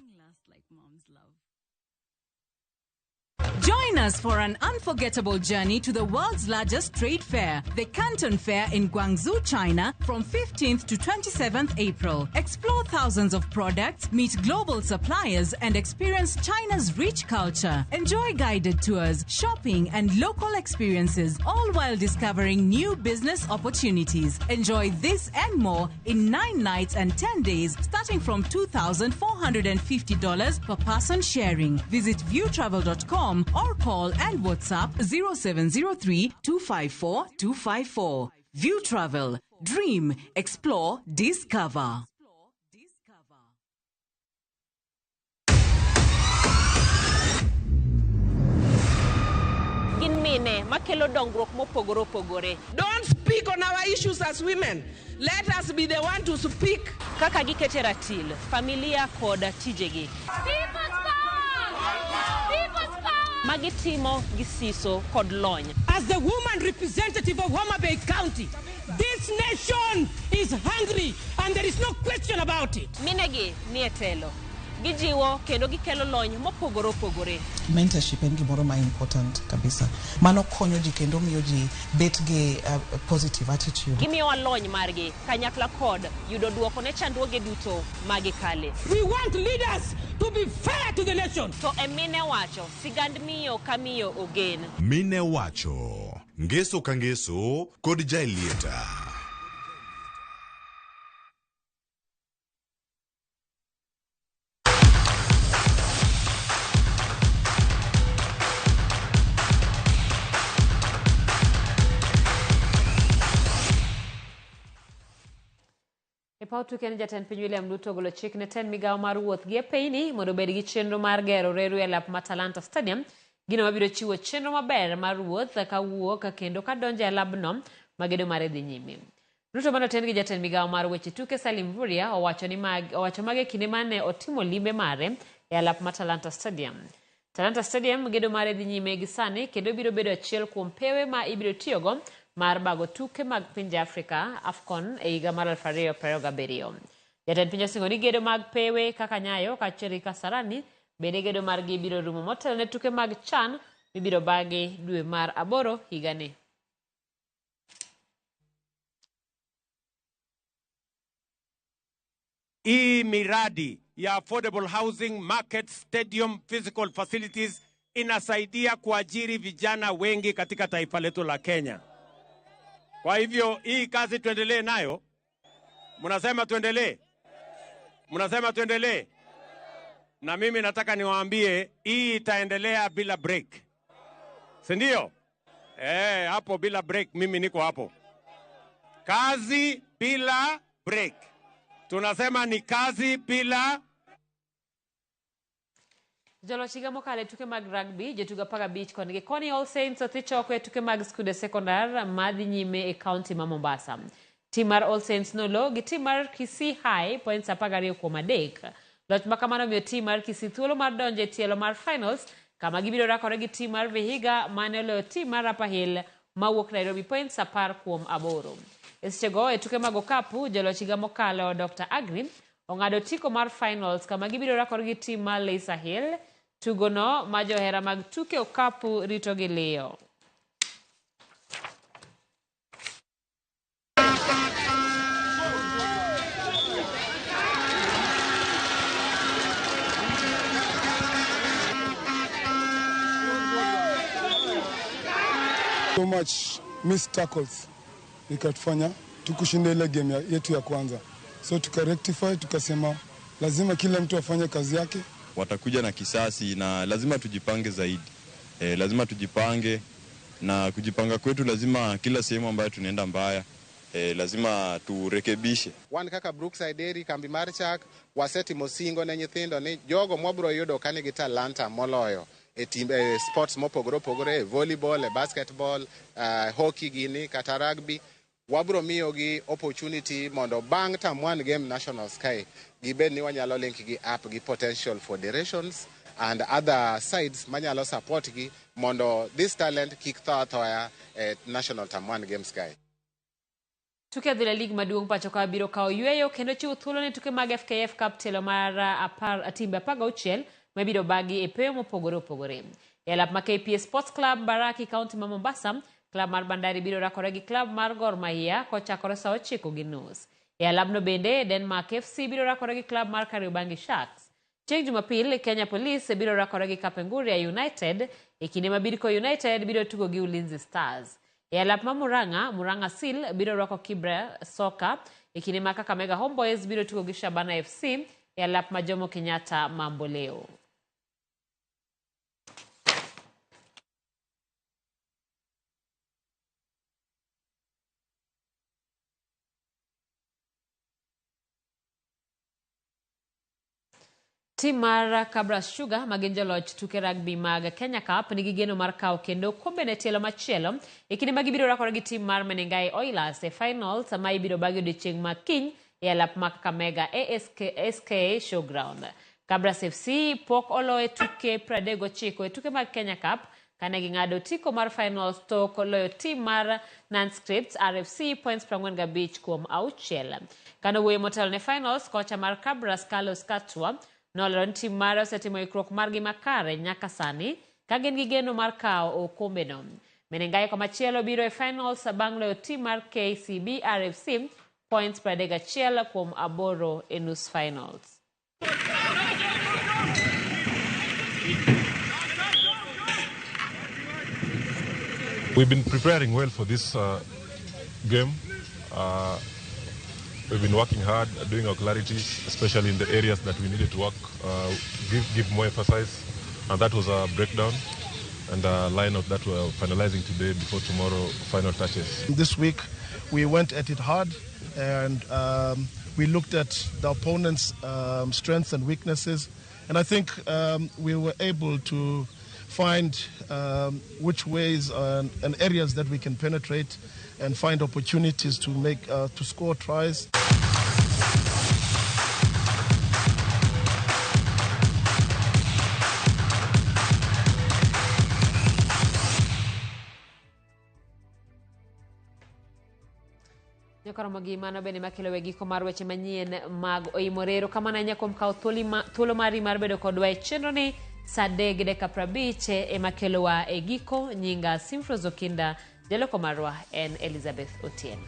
Join Join us for an unforgettable journey to the world's largest trade fair, the Canton Fair in Guangzhou, China, from 15th to 27th April. Explore thousands of products, meet global suppliers, and experience China's rich culture. Enjoy guided tours, shopping, and local experiences, all while discovering new business opportunities. Enjoy this and more in 9 nights and 10 days, starting from $2,450 per person sharing. Visit viewtravel.com or call and WhatsApp 0703 254 254. View Travel. Dream, explore, discover. Gin mine makelo dongruok mopogore opogore. Don't speak on our issues as women. Let us be the one to speak. Kaka gikete ratil, familia kod tijegi. People's power! People's power! Magitimo gi siso kod lony. As the woman representative of Homa Bay County, this nation is hungry and there is no question about it. Minegi nie telo. Gijiwo kendo gikelo lony mopogore opogore. Mentorship en gimoro ma important kabisa. Mano konyo ji kendo miyo ji bet gi positive attitude. Gimiyowa lony margi kanyakla kod yudo duoko ne chandruoge duto magikale. We want leaders to be fair to the nation. To e mine wacho, sigand miyo ka miyo ogen. Mine wacho, ngeso ka ngeso kod Jaelieta. E paw tuke ni jatend piny William Ruto ogolo chik ne tend migawo mar wuoth gi e pinyni mondo obed gi chenro mar gero reru e lap ma Talanta Stadium, gino mabiro chiwo chenro maber mar wuoth kawuok kendo kadonjo e labno ma gedo mare dhi nyime. Ruto mane oten gi jatend migawo mar weche tuke Salim Mvurya owacho mage e kinde mane otimo limbe mare e alap ma Talanta Stadium. Talanta Stadium gedo mare dhi nyime gi sani kendo biro bedo achiel kuom pewe ma ibiro tiyogo mar bago tuke mag pinje Afrika AFCON e higa mar 2027. Jatend piny osingo ni gedo mag pewe kaka Nyayo kaachiel gi Kasarani bende gedo margi biro rumo motelo ne tuke mag CHAN mibiro bagi dwe mar 8 higani. Hii miradi ya affordable housing, market, stadium, physical facilities inasaidia kuajiri vijana wengi katika taifa letu la Kenya. Kwa hivyo hii kazi tuendelee nayo. Mnasema tuendelee? Mnasema tuendelee? Na mimi nataka niwaambie hii itaendelea bila break. Si ndio? Hapo bila break mimi niko hapo. Kazi bila break. Tunasema ni kazi bila. Joloch higa mokalo e tuke mag rugby, jotugo 15 koni gi koni All Saints othi choko e tuke mag skunde sekondar madhi nyime e kaunti ma Mombasa. Tim mar All Saints nolo gi tim mar Kisii High points 12 kuom 3. Loch ma kamano miyo tim mar Kisii thuolo mar donjo e tielo mar finals kama gibiro rakore gi tim mar Vihiga mane oloyo tim mar Upper Hill mawuok Nairobi points 10 kuom 8. E sechego e tuke mag okapu, joloch higa mokalo Dr. Agri ong'ado tiko mar finals kama gibiro rakore gi tim mar Leisa Hill. Tugono ma johera mag tuke okapu rito gi liyo. So much missed tackles ikatufanya tukushinda ile game yetu ya kwanza. So tukarectify, tukasema lazima kila mtu afanye kazi yake. Watakuja na kisasi na lazima tujipange zaidi. Lazima tujipange, na kujipanga kwetu lazima kila sehemu ambayo tunaenda mbaya, lazima turekebishe. Wan kaka Brookside Dairy kambi mar chak wasetimo singo ne nyithindo ni jogo mwabro yudo ka nigi talanta moloyo e tim, sports mopogore opogore, volleyball, e basketball, hockey gini kata rugby, wabro miyogi opportunity mondo bang' term 1 game nationals kae gibed ni wanyalo link gi up gi potential federations and other sides manyalo support gi mondo this talent kik tho athoya e national term 1 games kae. Tuke adhula lig maduong' pacho ka biro kawo yweyo kendo chiwo thuolo ne tuke mag FKF Cup tielo mar timbe 16 mabiro bagi e peyo mopogore opogore. E alap ma KPA Sports Club Mbaraki, kaunti ma Mombasa, klab mar Bandari biro rakore gi klab mar Gor Mahia kochakore saa 9:30. E alabno bende Denmark FC biro rakore gi klab mar Kariobangi Sharks. Chieng' Jumapil, Kenya Police biro rakore gi Kapenguria United e kinde ma Bidco United biro tugo gi Ulinzi Stars. E alap ma Murang'a, Murang'a Seal biro rwako Kibra Soka e kinde ma Kakamega Homeboys biro tugo gi Shabana FC e alap ma Jomo Kenyatta Mamboleo. Tim mar Kabras Sugar ma gin joloch tuke rugby mag Kenya Cup nigi geno mar kawo kendo kombe ne tielo machielo e kinde ma gibiro rakore gi tim mar Menengai Oilers e finals ma ibiro bagi odiochieng' ma kiny e alap ma Kakamega ASK SK Showground. Kabras FC pok oloye tuke 39 e tuke mag Kenya Cup kane ging'ado otiko mar finals tok loyo tim mar Nanscript RFC points 45 kuom 6. Kane owuoyo motelo ne finals, kocha mar Kabras Carlos Katwa nolero ni tim mare osetimo ikruok margi makare nyaka sani ka gin gi geno mar kawo okombeno. Menengai komachielo biro e finals bang' loyo tim mar KCB RFC points 31 kuom 8 e nus finals. We've been preparing well for this game. We've been working hard, doing our clarity, especially in the areas that we needed to work, give more emphasis, and that was a breakdown and a lineup that we're finalizing today before tomorrow final touches. This week we went at it hard, and we looked at the opponent's strengths and weaknesses, and I think we were able to find which ways and areas that we can penetrate and find opportunities to make to score tries. Nyakoromogi mano bende makelo we giko mar weche manyien mag Oimore. Erokamano ahinya kuom kawo thuolo mari mar bedo kodwa e chenro ni saa 3:50 ema kelowa e giko. Nyinga Simfros Okinda, jaloko marwa en Elizabeth Otieno.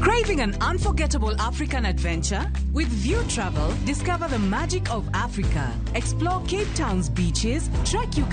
Craving an unforgettable African adventure? With View Travel, discover the magic of Africa. Explore Cape Town's beaches, trek Uganda.